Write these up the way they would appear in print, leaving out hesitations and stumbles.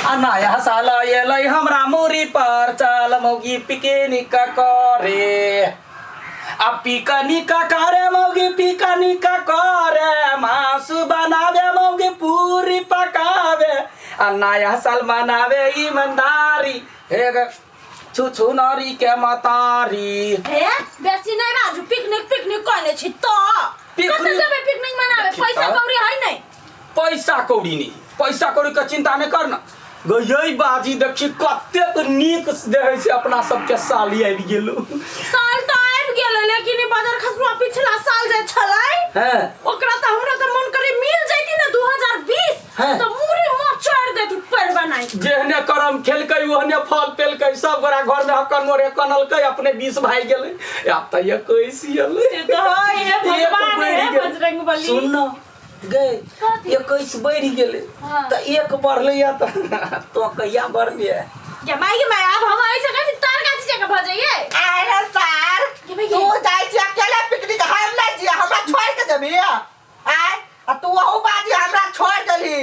आ नया साल एलै हमरा मुरी पर चल मौगी पिकनिक करे। आ पिकनिक करे मौगी पिकनिक करे, मासु बनावे मौगी पूरी पकावे, आ नया साल मनावे ईमानदारी हे ग छुछु नारी के मतारी। हे बेसी नहीं बाजू, पिकनिक पिकनिक कहले छी तो पिकनिक- कतऽ जेबै पिकनिक मनावे? देखी पैसा तऽ। कौड़ी है नहीं। पैसा कौड़ी नहीं, पैसा कौड़ी के चिंता नहीं करना। गई बाजी देखी कतेक नीक जे छै अपना सबके साली आबि गेलो। साल तऽ आबि गेलै, लेकिन ई बाजार खसुआ पिछला साल जे छलै ओकरा तऽ हमरा तऽ मन करे मिल जैती ने 2020 तऽ मुरी मचोड़ देती पैर बनाई। जेहने करम खेलकै ओहने फल पेलकै। सब गोरा घर में हकन मोरे कनलकै, अपने 20 भाई गेलै, आब तऽ 21 एलै। से तऽ है हे एक भगवान बढ़ि हे गेलै। बजरंग बली। सुन न गए, कथी? 21 बढ़ि गेलै तऽ एक बढ़लै तऽ तो कहिया बढ़लियै? गे माय गे माय, आब हम ऐसे कथी तार गाछी जकाँ भऽ जाइए। अरे सार, गे माय गे। तू जाइ छी अकेले पिकनिक, हम नहीं छी, हमरा छोड़ के जेबही? आय आ तू अहू बाजी हमरा छोड़ देली,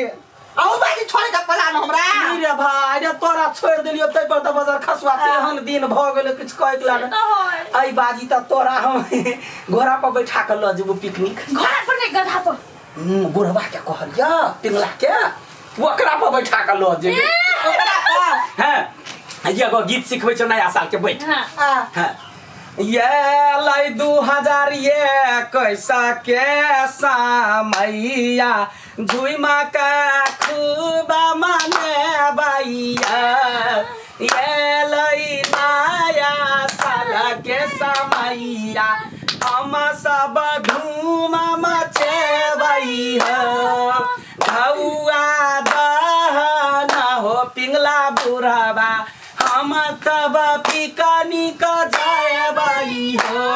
अहू बाजी छोड़ के पलान हमरा। नहीं रे भाई रे, तोरा छोड़ देलियो तै पर तऽ बजर खसुआ तेहन दिन भऽ गेलै किछु कहै के लागे। तऽ होय। अइ बाजी तऽ तोरा हम घोड़ा पर बैठा के लऽ जेबो पिकनिक। घोड़ा पर नहीं, गधा पर। बुढ़वा के कहलिया पिंगला के ओकरा पर बैठा के लऽ जेबै। ओकरा पर? हैं, एगो गीत सिखबै छौ नया साल के, बैठ। हाँ। हाँ। ये लै 2021 के समैया झुमा का खूब मने बैया, ये लै नया साल के समैया हम सब धूम मचेबै हो, घौआ दहन हो पिंगला बुढ़वा हम सब पिकनिक जाएबै हो।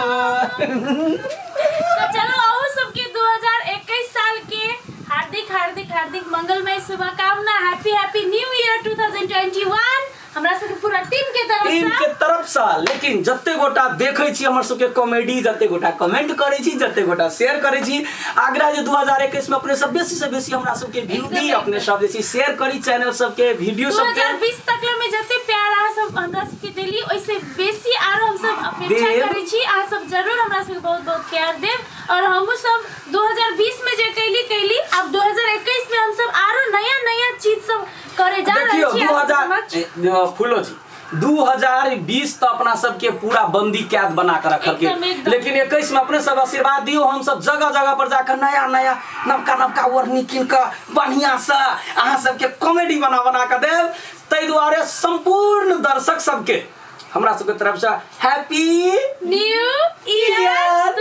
तो चलो अहू सबके 2021 साल के हार्दिक हार्दिक हार्दिक मंगलमय शुभकामना। हैप्पी हैप्पी न्यू ईयर 2021 हमरा सबके पूरा टीम के तरफ टीम से। के तरफ से। लेकिन जते गोटा देखै छी हमर सबके कॉमेडी, जते गोटा कमेंट करै छी, जते गोटा शेयर करै छी, आग्रह जे 2021 में अपने सब बेसी से बेसी हमरा सबके व्यू दी, एकदम, अपने सब बेसी शेयर करी चैनल सबके, वीडियो सबके। 2020 तक में जते प्यार अहाँ सब हमरा सबके देली ओइसे बेसी आरो हम सब अपेक्षा देब। करै छी। अहाँ सब जरूर हमरा सबके बहुत बहुत प्यार देब और हमहूँ सब 2020 में जे कैली कैली, अब 2021 में हम सब आरो नया नया चीज सब करे जा रहल देखियौ, छी दू अहाँ सब हजार समक्ष। फूलो जी 2020 तऽ अपना सबके पूरा बंदी कैद बना के रखलकै, एकदम, एकदम। लेकिन 21 में अपने सब आशीर्वाद दियौ, हम सब जगह जगह पर जाकर नया नया नवका नवका ओढ़नी कीन कऽ बढ़िया से अहाँ सबके कॉमेडी बना बना कऽ देब। ताहि दुआरे संपूर्ण दर्शक सबके हमरा सबके तरफ से हैप्पी न्यू ईयर ईयर।